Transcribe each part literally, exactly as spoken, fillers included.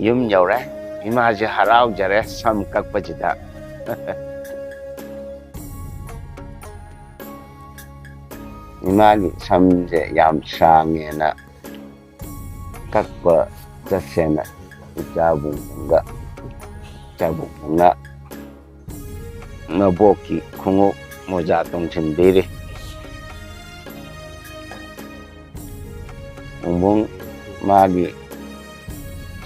ꯌꯨꯝ ꯌꯧꯔꯦ꯫ ꯏꯃꯥꯁꯦ ꯍꯔꯥꯎꯖꯔꯦ ꯁꯝ ꯀꯛꯄꯁꯤꯗ꯫ ꯏꯃꯥꯒꯤ ꯁꯝꯁꯦ ꯌꯥꯝ ꯁꯥꯡꯉꯦꯅ ꯀꯛꯄ ꯆꯠꯁꯦꯅ ꯏꯆꯥꯕꯨꯡꯒ ꯏꯆꯥꯕꯨꯡꯅ ꯃꯕꯣꯛꯀꯤ ꯈꯣꯡꯎꯞ ꯃꯣꯖꯥ ꯇꯣꯡꯁꯤꯟꯕꯤꯔꯤ꯫ ꯕꯨꯡꯕꯨꯡ ꯃꯥꯒꯤ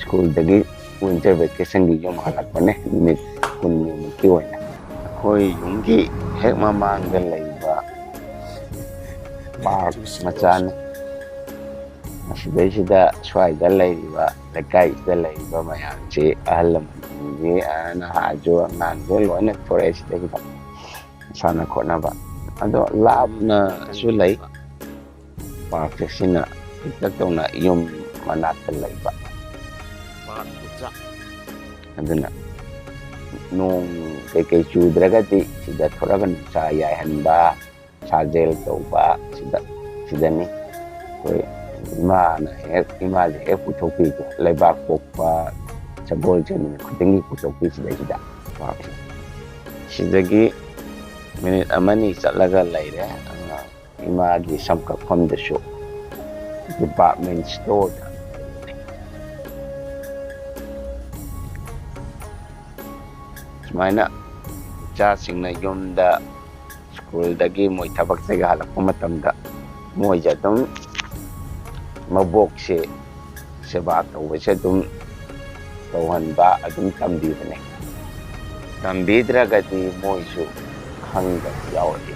ꯁ꯭ꯀꯨꯜꯗꯒꯤ ꯋꯤꯟꯇꯔ ꯚꯦꯀꯦꯁꯟꯒꯤ ꯌꯨꯝ ꯍꯜꯂꯛꯄꯅꯦ, ꯅꯨꯃꯤꯠ ꯀꯨꯟꯅꯤꯃꯨꯛꯀꯤ ꯑꯣꯏꯅ꯫ ꯑꯩꯈꯣꯏ ꯌꯨꯝꯒꯤ ꯍꯦꯛ ꯃꯃꯥꯡꯗ ꯂꯩꯕ ꯄꯥꯔꯛ ꯃꯆꯥꯅꯤ꯫ ꯑꯁꯤꯗꯩꯁꯤꯗ ꯁ꯭ꯋꯥꯏꯗ ꯂꯩꯔꯤꯕ, ꯂꯩꯀꯥꯏꯁꯤꯗ ꯂꯩꯔꯤꯕ ꯃꯌꯥꯝꯁꯤ, ꯑꯍꯜ ꯂꯃꯟꯁꯤꯡꯁꯤ, ꯑ, ꯅꯍꯥꯁꯨ ꯑꯉꯥꯡꯁꯨ ꯂꯣꯏꯅ ꯊꯣꯔꯛꯑꯦ ꯁꯤꯗꯩꯁꯤꯗ ꯁꯥꯟꯅ ꯈꯣꯠꯅꯕ꯫ ꯑꯗꯣ ꯂꯥꯞꯅꯁꯨ ꯂꯩ꯫ ꯄꯥꯔꯛꯁꯦ ꯁꯤꯅ ꯄꯤꯛꯇꯛ ꯇꯧꯅ ꯌꯨꯝ ꯃꯅꯥꯛꯇ ꯂꯩꯕ꯫ ꯑꯗꯨꯅ ꯅꯣꯡ ꯀꯩꯀꯩ ꯆꯨꯗ꯭ꯔꯒꯗꯤ ꯁꯤꯗ ꯊꯣꯔꯛꯑꯒ ꯅꯨꯡꯁꯥ ꯌꯥꯏꯍꯟꯕ, ꯁꯥꯖꯦꯜ ꯇꯧꯕ ꯁꯤꯗ, ꯁꯤꯗꯅꯤ꯫ ꯑꯩꯈꯣꯏ ꯏꯃꯥꯅ ꯍꯦꯛ, ꯏꯃꯥꯁꯦ ꯍꯦꯛ ꯄꯨꯊꯣꯛꯄꯤꯗꯣ, ꯂꯩꯕꯥꯛ ꯄꯣꯛꯄ, ꯁꯒꯣꯜꯁꯦꯟ ꯅꯨꯃꯤꯠ ꯈꯨꯗꯤꯡꯒꯤ ꯄꯨꯊꯣꯛꯄꯤ ꯁꯤꯗꯩꯁꯤꯗ꯫ ꯁꯤꯗꯒꯤ ꯃꯤꯅꯤꯠ ꯑꯃꯅꯤ ꯆꯠꯂꯒ ꯂꯩꯔꯦ꯫ ꯑꯗꯨꯅ ꯏꯃꯥꯒꯤ ꯁꯝ ꯀꯛꯐꯝꯗꯁꯨ ꯗꯤꯄꯥꯔꯠꯃꯦꯟ ꯁ꯭ꯇꯣꯔꯗ ꯁꯨꯃꯥꯏꯅ ꯏꯆꯥꯁꯤꯡꯅ ꯌꯨꯝꯗ ꯁ꯭ꯀꯨꯜꯗꯒꯤ ꯃꯣꯏ ꯊꯕꯛꯇꯒꯤ ꯍꯜꯂꯛꯄ ꯃꯇꯝꯗ ꯃꯣꯏꯁꯦ ꯑꯗꯨꯝ ꯃꯕꯣꯛꯁꯦ ꯁꯦꯕꯥ ꯇꯧꯕꯁꯦ ꯑꯗꯨꯝ ꯇꯧꯍꯟꯕ, ꯑꯗꯨꯝ ꯇꯝꯕꯤꯕꯅꯦ꯫ ꯇꯝꯕꯤꯗ꯭ꯔꯒꯗꯤ ꯃꯣꯏꯁꯨ ꯈꯪꯗꯕ ꯌꯥꯎꯔꯛꯏ꯫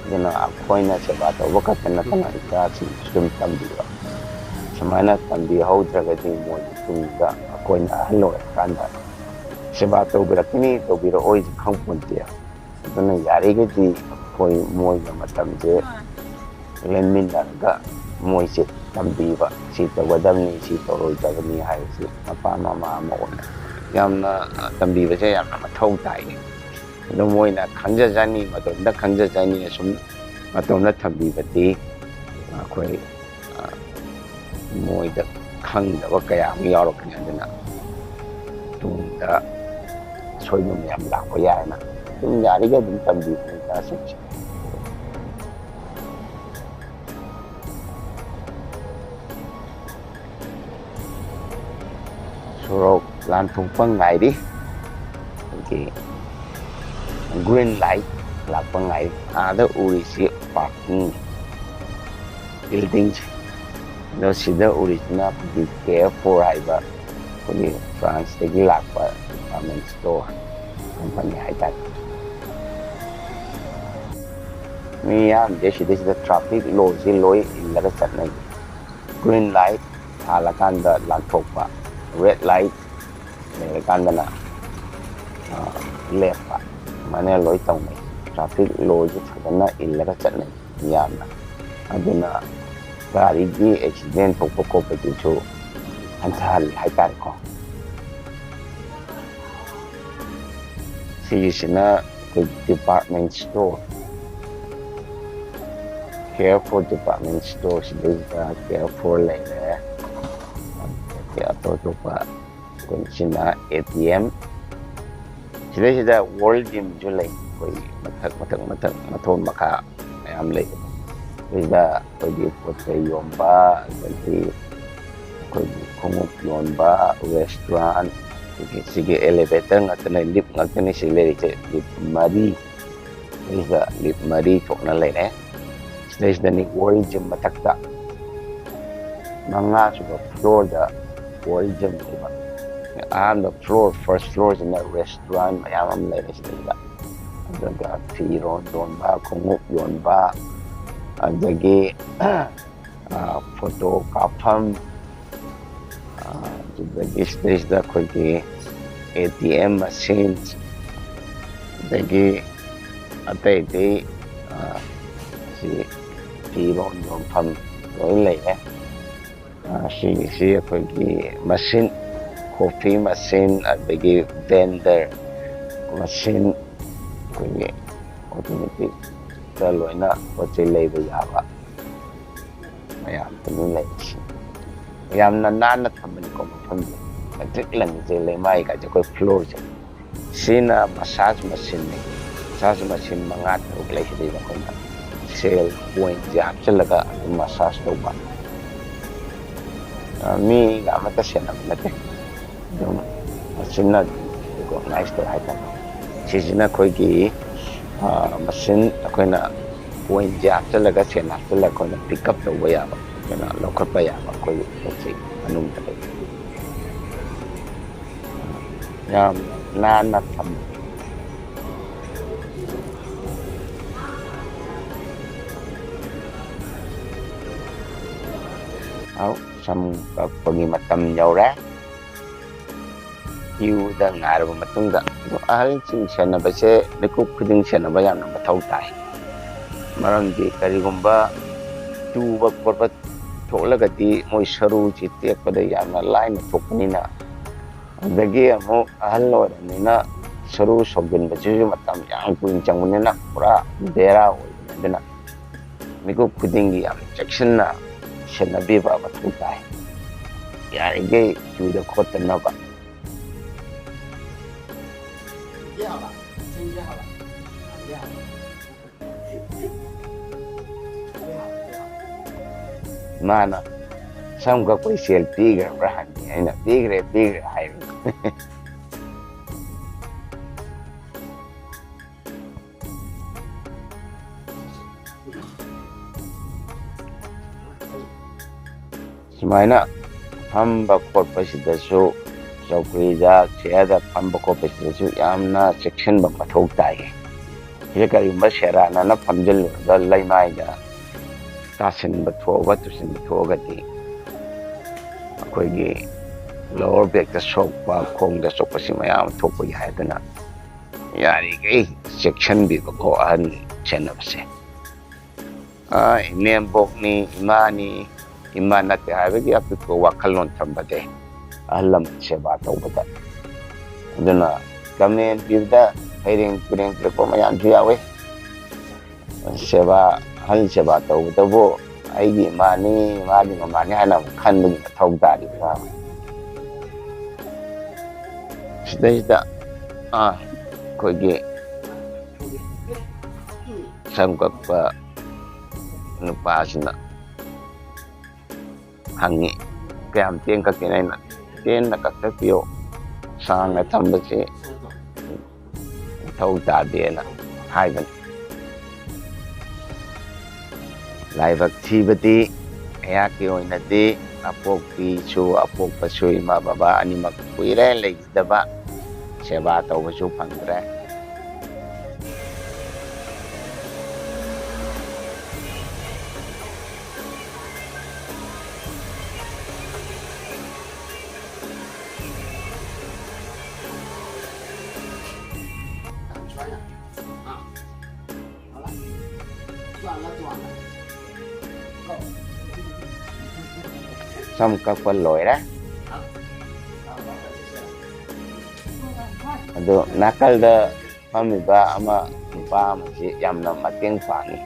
ꯑꯗꯨꯅ ꯑꯩꯈꯣꯏꯅ ꯁꯦꯕꯥ ꯇꯧꯕ ꯈꯛꯇ ꯅꯠꯇꯅ ꯏꯆꯥꯁꯤꯡꯁꯨ ꯑꯗꯨꯝ ꯇꯝꯕꯤꯕ꯫ ꯁꯨꯃꯥꯏꯅ ꯇꯝꯕꯤꯍꯧꯗ꯭ꯔꯒꯗꯤ ꯃꯣꯏꯒꯤ ꯇꯨꯡꯗ ꯑꯩꯈꯣꯏꯅ ꯑꯍꯜ ꯑꯣꯏꯔꯀꯥꯟꯗ ꯁꯦꯕꯥ ꯇꯧꯕꯤꯔꯛꯀꯅꯤ, ꯇꯧꯕꯤꯔꯛꯑꯣꯏꯁꯨ ꯈꯪꯄꯣꯟꯇꯦ꯫ ꯑꯗꯨꯅ ꯌꯥꯔꯤꯈꯩꯗꯤ ꯑꯩꯈꯣꯏ ꯃꯣꯏꯒ ꯃꯇꯝꯁꯦ ꯂꯦꯟꯃꯤꯟꯅꯔꯒ ꯃꯣꯏꯁꯦ ꯇꯝꯕꯤꯕ, ꯁꯤ ꯇꯧꯒꯗꯕꯅꯤ, ꯁꯤ ꯇꯧꯔꯣꯏꯗꯕꯅꯤ ꯍꯥꯏꯕꯁꯤ ꯃꯄꯥ ꯃꯃꯥ ꯑꯃ ꯑꯣꯏꯅ ꯌꯥꯝꯅ, ꯑ, ꯇꯝꯕꯤꯕꯁꯦ ꯌꯥꯝꯅ ꯃꯊꯧ ꯇꯥꯏ꯫ ꯑꯗꯨ ꯃꯣꯏꯅ ꯈꯪꯖꯖꯅꯤ, ꯃꯇꯣꯝꯇ ꯈꯪꯖꯖꯅꯤ꯫ ꯑꯁꯨꯝ ꯃꯇꯣꯝꯇ ꯊꯝꯕꯤꯕꯗꯤ ꯑꯩꯈꯣꯏ, ꯑ, ꯃꯣꯏꯗ ꯈꯪꯗꯕ ꯀꯌꯥ ꯑꯃ ꯌꯥꯎꯔꯛꯀꯅꯤ꯫ ꯑꯗꯨꯅ ꯇꯨꯡꯗ ꯑꯁꯣꯏꯕ ꯃꯌꯥꯝ ꯂꯥꯛꯄ ꯌꯥꯏꯅ ꯑꯗꯨꯝ ꯌꯥꯔꯤꯈꯩ ꯑꯗꯨꯝ ꯇꯝꯕꯤꯕꯅꯤ ꯏꯆꯥꯁꯤꯡꯁꯦ꯫ ꯁꯣꯔꯣꯛ ꯂꯥꯟꯊꯣꯛꯄ ꯉꯥꯏꯔꯤ꯫ ꯑꯩꯈꯣꯏꯒꯤ green light ꯂꯥꯛꯄ ꯉꯥꯏꯔꯤ꯫ ꯑꯥꯗ ꯎꯔꯤꯁꯤ parking building, ꯑꯗꯣ ꯁꯤꯗ ꯎꯔꯤꯁꯤꯅ ꯑꯩꯈꯣꯏꯒꯤ ꯀꯦ ꯑꯦꯐ ꯐꯣꯔ ꯍꯥꯏꯕ ꯑꯩꯈꯣꯏꯒꯤ ꯐ꯭ꯔꯥꯟꯁꯇꯒꯤ ꯂꯥꯛꯄ department store company ꯍꯥꯏꯇꯥꯔꯦ꯫ ꯃꯤ ꯌꯥꯝꯗꯦ ꯁꯤꯗꯩꯁꯤꯗ꯫ Traffic lawꯁꯤ ꯂꯣꯏ ꯏꯜꯂꯒ ꯆꯠꯅꯩ꯫ Green light ꯊꯥꯜꯂꯀꯥꯟꯗ ꯂꯥꯟꯊꯣꯛꯄ, red light ꯂꯩꯔꯀꯥꯟꯗꯅ ꯂꯦꯞꯄ, ꯑꯗꯨꯃꯥꯏꯅ ꯂꯣꯏ ꯇꯧꯅꯩ꯫ Traffic lawꯁꯤ ꯐꯖꯅ ꯏꯜꯂꯒ ꯆꯠꯅꯩ ꯌꯥꯝꯅ꯫ ꯑꯗꯨꯅ ꯒꯥꯔꯤꯒꯤ accident ꯊꯣꯛꯄ ꯈꯣꯠꯄꯗꯨꯁꯨ ꯍꯟꯊꯍꯜꯂꯤ ꯍꯥꯏꯇꯥꯔꯦꯀꯣ꯫ ꯁꯤꯒꯤꯁꯤꯅ ꯑꯩꯈꯣꯏ department store, ꯀꯦ ꯑꯦꯐ ꯐꯣꯔ department store꯫ ꯁꯤꯗꯩꯁꯤꯗ ꯀꯦ ꯑꯦꯐ ꯐꯣꯔ ꯂꯩꯔꯦ꯫ ꯑꯗꯒꯤ ꯑꯇꯣꯞ ꯑꯇꯣꯞꯄ ꯑꯩꯈꯣꯏ ꯁꯤꯅ ꯑꯦ ꯇꯤ ꯑꯦꯝ꯫ ꯁꯤꯗꯩꯁꯤꯗ World Gymꯁꯨ ꯂꯩ꯫ ꯑꯩꯈꯣꯏ ꯃꯊꯛ ꯃꯊꯛ ꯃꯊꯛ ꯃꯊꯣꯟ ꯃꯈꯥ ꯃꯌꯥꯝ ꯂꯩ꯫ ꯁꯤꯗ ꯑꯩꯈꯣꯏꯒꯤ ꯄꯣꯠ ꯆꯩ ꯌꯣꯟꯕ, ꯑꯗꯒꯤ ꯑꯩꯈꯣꯏꯒꯤ ꯈꯣꯡꯎꯞ ꯌꯣꯟꯕ, restaurant, ꯑꯗꯒꯤ ꯁꯤꯒꯤ elevator ꯉꯥꯛꯇꯅꯦ, lift ꯉꯥꯛꯇꯅꯦ ꯁꯤ ꯂꯩꯔꯤꯁꯦ꯫ Lift ꯃꯔꯤ, ꯁꯤꯗ lift ꯃꯔꯤ ꯊꯣꯛꯅ ꯂꯩꯔꯦ꯫ ꯁꯤꯗꯩꯁꯤꯗꯅꯤ World Gym ꯃꯊꯛꯇ ꯃꯉꯥꯁꯨꯕ floorꯗ World Gym ꯂꯩꯕ꯫ ꯑꯍꯥꯟꯕ floor, first floorꯁꯤꯅ restaurant ꯃꯌꯥꯝ ꯑꯃ ꯂꯩꯔꯦ ꯁꯤꯗꯩꯗ꯫ ꯑꯗꯨꯒ ꯐꯤꯔꯣꯟ ꯌꯣꯟꯕ, ꯈꯣꯡꯎꯞ ꯌꯣꯟꯕ, ꯑꯗꯒꯤ ꯐꯣꯇꯣ ꯀꯥꯞꯐꯝ, ꯑꯗꯨꯗꯒꯤ ꯁꯤꯗꯩꯁꯤꯗ ꯑꯩꯈꯣꯏꯒꯤ ꯑꯦ ꯇꯤ ꯑꯦꯝ machine, ꯑꯗꯒꯤ ꯑꯇꯩ ꯑꯇꯩ ꯁꯤ ꯐꯤꯔꯣꯟ ꯌꯣꯟꯐꯝ ꯂꯣꯏ ꯂꯩꯔꯦ꯫ ꯁꯤꯒꯤꯁꯤ ꯑꯩꯈꯣꯏꯒꯤ machine, coffee machine, ꯑꯗꯒꯤ blender machine, ꯑꯩꯈꯣꯏꯒꯤ automaticꯇ ꯂꯣꯏꯅ ꯄꯣꯠ ꯆꯩ ꯂꯩꯕ ꯌꯥꯕ ꯃꯌꯥꯝ ꯑꯗꯨꯝ ꯂꯩꯔꯤꯁꯤ꯫ ꯌꯥꯝꯅ ꯅꯥꯟꯅ ꯊꯝꯕꯅꯤꯀꯣ ꯃꯐꯝꯁꯦ꯫ ꯃꯇ꯭ꯔꯤꯛ ꯂꯪꯉꯤꯁꯦ, ꯂꯩꯃꯥꯏꯒꯁꯦ, ꯑꯩꯈꯣꯏ ꯐ꯭ꯂꯣꯔꯁꯦ꯫ ꯁꯤꯅ ꯃꯁꯥꯖ ꯃꯦꯆꯤꯟꯅꯤ꯫ ꯃꯁꯥꯖ ꯃꯦꯆꯤꯟ ꯃꯉꯥ ꯇꯔꯨꯛ ꯂꯩ꯫ ꯁꯤꯗꯩꯗ ꯑꯩꯈꯣꯏꯅ ꯁꯦꯜ ꯀꯣꯏꯟꯁꯦ ꯍꯥꯞꯆꯤꯜꯂꯒ ꯑꯗꯨꯝ ꯃꯁꯥꯖ ꯇꯧꯕ꯫ ꯑ, ꯃꯤꯒ ꯑꯃꯠꯇ ꯁꯦꯟꯅꯕ ꯅꯠꯇꯦ꯫ ꯑꯗꯨꯝ ꯃꯦꯆꯤꯟꯅ ꯑꯗꯨꯝ ꯔꯤꯀꯣꯛꯅꯥꯏꯁ ꯇꯧꯋꯦ ꯍꯥꯏꯇꯥꯔꯦ꯫ ꯁꯤꯁꯤꯅ ꯑꯩꯈꯣꯏꯒꯤ, ꯑ, ꯃꯦꯆꯤꯟ, ꯑꯩꯈꯣꯏꯅ ꯀꯣꯏꯟꯁꯦ ꯍꯥꯞꯆꯤꯜꯂꯒ, ꯁꯦꯜ ꯍꯥꯞꯆꯤꯜꯂꯒ ꯑꯩꯈꯣꯏꯅ ꯄꯤꯛ ꯑꯞ ꯇꯧꯕ ꯌꯥꯕ, ꯑꯩꯈꯣꯏꯅ ꯂꯧꯈꯠꯄ ꯌꯥꯕ ꯑꯩꯈꯣꯏꯒꯤ ꯄꯣꯠ ꯆꯩ ꯃꯅꯨꯡꯗ ꯂꯩ꯫ ꯌꯥꯝ ꯅꯥꯟꯅ ꯊꯝꯃꯤ꯫ ꯑꯧ, ꯁꯝ ꯀꯛꯄꯒꯤ ꯃꯇꯝ ꯌꯧꯔꯦ꯫ ꯀ꯭ꯌꯨꯗ ꯉꯥꯏꯔꯕ ꯃꯇꯨꯡꯗ, ꯑꯗꯣ ꯑꯍꯜꯁꯤꯡ ꯁꯦꯟꯅꯕꯁꯦ ꯃꯤꯀꯨꯞ ꯈꯨꯗꯤꯡ ꯁꯦꯟꯅꯕ ꯌꯥꯝꯅ ꯃꯊꯧ ꯇꯥꯏ꯫ ꯃꯔꯝꯗꯤ ꯀꯔꯤꯒꯨꯝꯕ ꯇꯨꯕ ꯈꯣꯠꯄ ꯊꯣꯛꯂꯒꯗꯤ ꯃꯣꯏ ꯁꯔꯨꯁꯤ ꯇꯦꯛꯄꯗ ꯌꯥꯝꯅ ꯂꯥꯏꯅ ꯊꯣꯛꯄꯅꯤꯅ, ꯑꯗꯒꯤ ꯑꯃꯨꯛ ꯑꯍꯜ ꯑꯣꯏꯔꯕꯅꯤꯅ ꯁꯔꯨ ꯁꯧꯒꯟꯕꯁꯤꯁꯨ ꯃꯇꯝ ꯌꯥꯝ ꯀꯨꯏꯅ ꯆꯪꯕꯅꯤꯅ ꯄꯨꯔꯥ ꯕꯦꯔꯥ ꯑꯣꯏꯕꯅꯤ꯫ ꯑꯗꯨꯅ ꯃꯤꯀꯨꯞ ꯈꯨꯗꯤꯡꯒꯤ ꯌꯥꯝ ꯆꯦꯛꯁꯤꯟꯅ ꯁꯦꯟꯅꯕꯤꯕ ꯃꯊꯧ ꯇꯥꯏ꯫ ꯌꯥꯔꯤꯈꯩ ꯇꯨꯗ ꯈꯣꯠꯇꯅꯕ꯫ ꯃꯥꯅ ꯁꯝ ꯀꯛꯄꯒꯤ ꯁꯦꯜ ꯄꯤꯈ꯭ꯔꯕ꯭ꯔꯥ ꯍꯪꯉꯤ꯫ ꯑꯩꯅ "ꯄꯤꯈ꯭ꯔꯦ, ꯄꯤꯈ꯭ꯔꯦ" ꯍꯥꯏꯕ꯫ ꯁꯨꯃꯥꯏꯅ ꯐꯝꯕ ꯈꯣꯠꯄꯁꯤꯗꯁꯨ, ꯆꯧꯀ꯭ꯔꯤꯗ, ꯆꯤꯌꯔꯗ ꯐꯝꯕ ꯈꯣꯠꯄꯁꯤꯗꯁꯨ ꯌꯥꯝꯅ ꯆꯦꯛꯁꯤꯟꯕ ꯃꯊꯧ ꯇꯥꯏ꯫ ꯁꯤꯗ ꯀꯔꯤꯒꯨꯝꯕ ꯁꯦꯔꯥꯟꯅꯅ ꯐꯝꯖꯤꯜꯂꯨꯔꯒ ꯂꯩꯃꯥꯏꯗ ꯇꯥꯁꯤꯟꯕ ꯊꯣꯛꯑꯒ, ꯇꯨꯁꯤꯟꯕ ꯊꯣꯛꯑꯒꯗꯤ ꯑꯩꯈꯣꯏꯒꯤ ꯂꯣꯋꯔ ꯕꯦꯛꯇ ꯁꯣꯛꯄ, ꯈꯣꯡꯗ ꯁꯣꯛꯄꯁꯤ ꯃꯌꯥꯝ ꯑꯃ ꯊꯣꯛꯄ ꯌꯥꯏ꯫ ꯑꯗꯨꯅ ꯌꯥꯔꯤꯈꯩ ꯆꯦꯛꯁꯤꯟꯕꯤꯕꯀꯣ ꯑꯍꯟ ꯁꯦꯟꯅꯕꯁꯦ꯫ ꯑ, ꯏꯅꯦꯝꯕꯣꯛꯅꯤ, ꯏꯃꯥꯅꯤ, ꯏꯃꯥ ꯅꯠꯇꯦ ꯍꯥꯏꯕꯒꯤ ꯑꯄꯤꯛꯄ ꯋꯥꯈꯜꯂꯣꯟ ꯊꯝꯕꯗꯦ ꯑꯍꯜ ꯂꯃꯟ ꯁꯦꯕꯥ ꯇꯧꯕꯗ꯫ ꯑꯗꯨꯅ ꯀꯃꯦꯟ ꯄꯤꯕꯗ ꯐꯩꯔꯦꯡ ꯇꯨꯔꯦꯡ ꯄꯤꯔꯛꯄ ꯃꯌꯥꯝꯁꯨ ꯌꯥꯎꯋꯤ꯫ ꯁꯦꯕꯥ, ꯑꯍꯜ ꯁꯦꯕꯥ ꯇꯧꯕꯗꯕꯨ ꯑꯩꯒꯤ ꯏꯃꯥꯅꯤ, ꯃꯥꯒꯤ ꯃꯃꯥꯅꯤ ꯍꯥꯏꯅ ꯑꯃꯨꯛ ꯈꯟꯕꯒꯤ ꯃꯊꯧ ꯇꯥꯔꯤꯕ꯫ ꯁꯤꯗꯩꯁꯤꯗ, ꯑꯥ, ꯑꯩꯈꯣꯏꯒꯤ ꯁꯝ ꯀꯛꯄ ꯅꯨꯄꯥꯁꯤꯅ ꯍꯪꯉꯤ, "ꯀꯌꯥꯝ ꯇꯦꯟ ꯀꯛꯀꯦꯅ?" ꯑꯩꯅ, "ꯇꯦꯟꯅ ꯀꯛꯊꯠꯄꯤꯌꯣ, ꯁꯥꯡꯅ ꯊꯝꯕꯁꯦ ꯃꯊꯧ ꯇꯥꯗꯦꯅ" ꯍꯥꯏꯕꯅꯤ꯫ ꯂꯥꯏꯕꯛ ꯊꯤꯕꯗꯤ ꯑꯩꯍꯥꯛꯀꯤ ꯑꯣꯏꯅꯗꯤ ꯑꯄꯣꯛꯄꯤꯁꯨ ꯑꯄꯣꯛꯄꯁꯨ ꯏꯃꯥ ꯕꯕꯥ ꯑꯅꯤꯃꯛ ꯀꯨꯏꯔꯦ ꯂꯩꯈꯤꯗꯕ, ꯁꯦꯕꯥ ꯇꯧꯕꯁꯨ ꯐꯪꯗ꯭ꯔꯦ꯫ ꯁꯝ ꯀꯛꯄ ꯂꯣꯏꯔꯦ꯫ ꯑꯗꯣ ꯅꯥꯀꯜꯗ ꯐꯝꯃꯤꯕ ꯑꯃ ꯅꯨꯄꯥ ꯑꯃꯁꯤ ꯌꯥꯝꯅ ꯃꯇꯦꯡ ꯄꯥꯡꯉꯤ꯫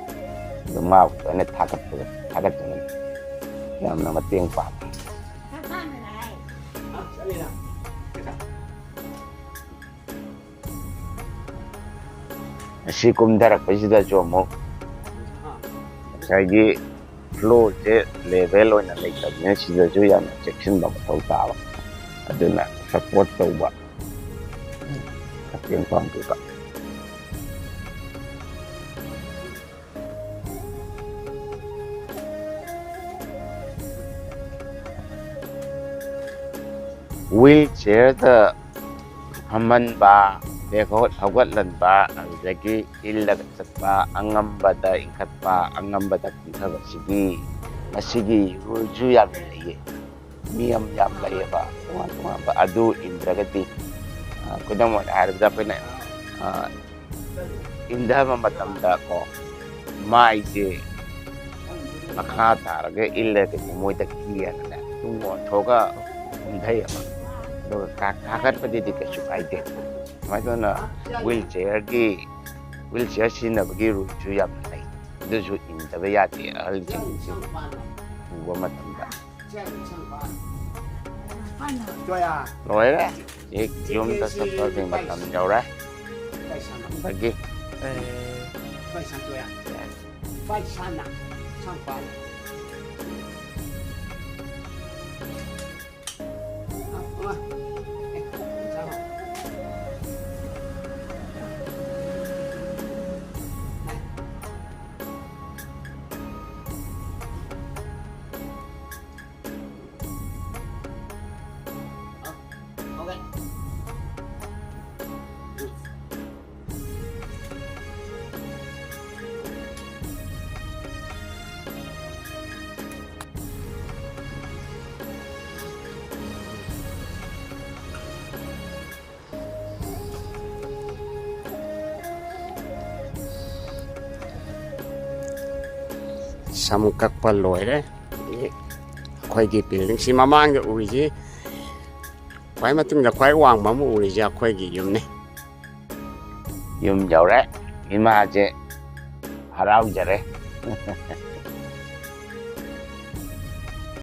ꯑꯗꯣ ꯃꯥꯕꯨ ꯂꯣꯏꯅ ꯊꯥꯒꯠꯄ-, ꯊꯥꯒꯠꯆꯅꯤꯡꯉꯤ꯫ ꯌꯥꯝꯅ ꯃꯇꯦꯡ ꯄꯥꯡꯉꯤ꯫ ꯑꯁꯤ ꯀꯨꯝꯊꯔꯛꯄꯁꯤꯗꯁꯨ ꯑꯃꯨꯛ ꯉꯁꯥꯏꯒꯤ floorꯁꯦ level ꯑꯣꯏꯅ ꯂꯩꯇꯕꯅꯤꯅ ꯁꯤꯗꯁꯨ ꯌꯥꯝꯅ ꯆꯦꯛꯁꯤꯟꯕ ꯃꯊꯧ ꯇꯥꯕ, ꯑꯗꯨꯅ support ꯇꯧꯕ, ꯃꯇꯦꯡ ꯄꯥꯡꯕꯤꯕ꯫ Wheelchairꯗ ꯐꯝꯍꯟꯕ, ꯍꯦꯛ ꯍꯧꯒꯠ-, ꯍꯧꯒꯠꯍꯟꯕ, ꯑꯗꯨꯗꯒꯤ ꯏꯜꯂꯒ ꯆꯠꯄ, ꯑꯉꯝꯕꯗ ꯏꯟꯈꯠꯄ, ꯑꯉꯝꯕꯗ ꯀꯨꯝꯊꯕꯁꯤꯒꯤ, ꯃꯁꯤꯒꯤ ruleꯁꯨ ꯌꯥꯝꯅ ꯂꯩꯌꯦ꯫ ꯅꯤꯌꯝ ꯌꯥꯝ ꯂꯩꯌꯦꯕ, ꯇꯣꯉꯥꯟ ꯇꯣꯉꯥꯟꯕ꯫ ꯑꯗꯨ ꯏꯟꯗ꯭ꯔꯒꯗꯤ, ꯑ, ꯈꯨꯗꯝ ꯑꯣꯏꯅ ꯍꯥꯏꯔꯕꯗ ꯑꯩꯈꯣꯏꯅ, ꯑ, ꯏꯟꯊꯕ ꯃꯇꯝꯗ ꯀꯣ, ꯃꯥꯏꯁꯦ ꯃꯈꯥ ꯇꯥꯔꯒ ꯏꯜꯂꯒꯗꯤ ꯃꯣꯏꯗ ꯀꯤꯌꯦꯅꯅꯦ ꯇꯨꯡ ꯑꯣꯟꯊꯣꯛꯑꯒ ꯀꯨꯝꯊꯩꯌꯦꯕ꯫ ꯑꯗꯨꯒ ꯀꯥ-, ꯀꯥꯈꯠꯄꯗꯗꯤ ꯀꯩꯁꯨ ꯀꯥꯏꯗꯦ꯫ ꯑꯗꯨꯃꯥꯏꯅ ꯇꯧꯗꯅ wheelchairꯒꯤ, wheelchair ꯁꯤꯖꯤꯟꯅꯕꯒꯤ ruleꯁꯨ ꯌꯥꯝꯅ ꯂꯩ꯫ ꯑꯗꯨꯁꯨ ꯏꯟꯗꯕ ꯌꯥꯗꯦ ꯑꯍꯜꯁꯤꯡꯁꯤ ꯄꯨꯕ ꯃꯇꯝꯗ꯫ ꯂꯣꯏꯔꯦ꯫ ꯍꯧꯖꯤꯛ ꯌꯨꯝꯗ ꯆꯠꯄꯒꯤ ꯃꯇꯝ ꯌꯧꯔꯦ꯫ ꯑꯗꯒꯤ ꯁꯝ ꯀꯛꯄ ꯂꯣꯏꯔꯦ꯫ ꯑꯩꯈꯣꯏꯒꯤ ꯕꯤꯜꯗꯤꯡꯁꯤ ꯃꯃꯥꯡꯗ ꯎꯔꯤꯁꯤ ꯈ꯭ꯋꯥꯏ ꯃꯇꯨꯡꯗ ꯈ꯭ꯋꯥꯏ ꯋꯥꯡꯕ ꯑꯃ ꯎꯔꯤꯁꯦ ꯑꯩꯈꯣꯏꯒꯤ ꯌꯨꯝꯅꯤ꯫ ꯌꯨꯝ ꯌꯧꯔꯦ꯫ ꯏꯃꯥꯁꯦ ꯍꯔꯥꯎꯖꯔꯦ꯫